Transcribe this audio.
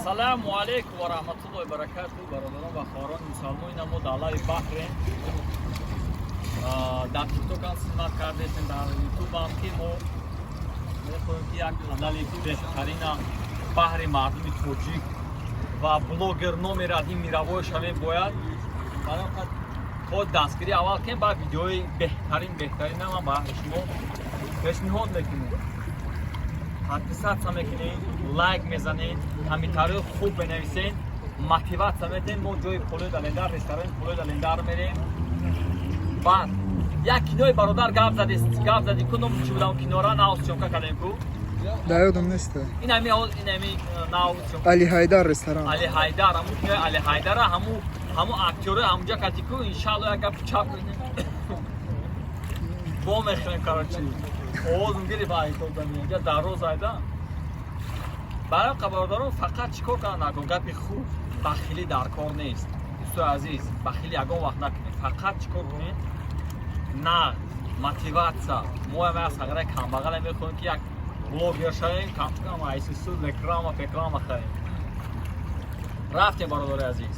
Ассалому алайкум ва раҳматуллоҳи баракату, бародарон ва хоҳарони мусалмон. Ина мо далаи баҳрем. Дар Тиктокам снимать кардесем, дар Ютубам, ки мо мехоҳем, ки як канали беҳтарина баҳри мардуми тоҷик ва блогер номер один мировой шавем. Бояд то дастгирӣ аввал кунем, баъд видеои беҳтарин, беҳтарина ман баҳри шумо пешниҳод мекунем. Подписаться мекунед, лайк мезанед, комментариҳои хуб бенависед, мотивация медиҳем. Мо ҷои Полои Далендар, ресторани Полои Далендар мерем. Баъд як кинои бародар гап зади, гап зади ку, ном чӣ будам, кинора нав съёмка кардем ку. Да, ёдам нест. Инами, инами нав съёмка. Али Ҳайдар ресторан. Али Ҳайдар, ҳамун кинои Али Ҳайдара, ҳаму актёри ҳамуҷа кати ку. Иншалло, як гапи чап бо мехӯрем. Короче, овозм гирифт, айтодами дар роз айда. Барои бародарон, фақат чӣ кор кардан накун? Гапи хуб, бахилӣ дар кор нест, дӯстои азиз, бахилӣ ягон вақт накунед. Фақат чӣ кор кунед? Нағд мотивация. Мо ам аз ҳақиқат камбағале мехоҳем, ки як блогер шавем, камкам айсису реклама пеклама харем. Рафтем, бародари азиз.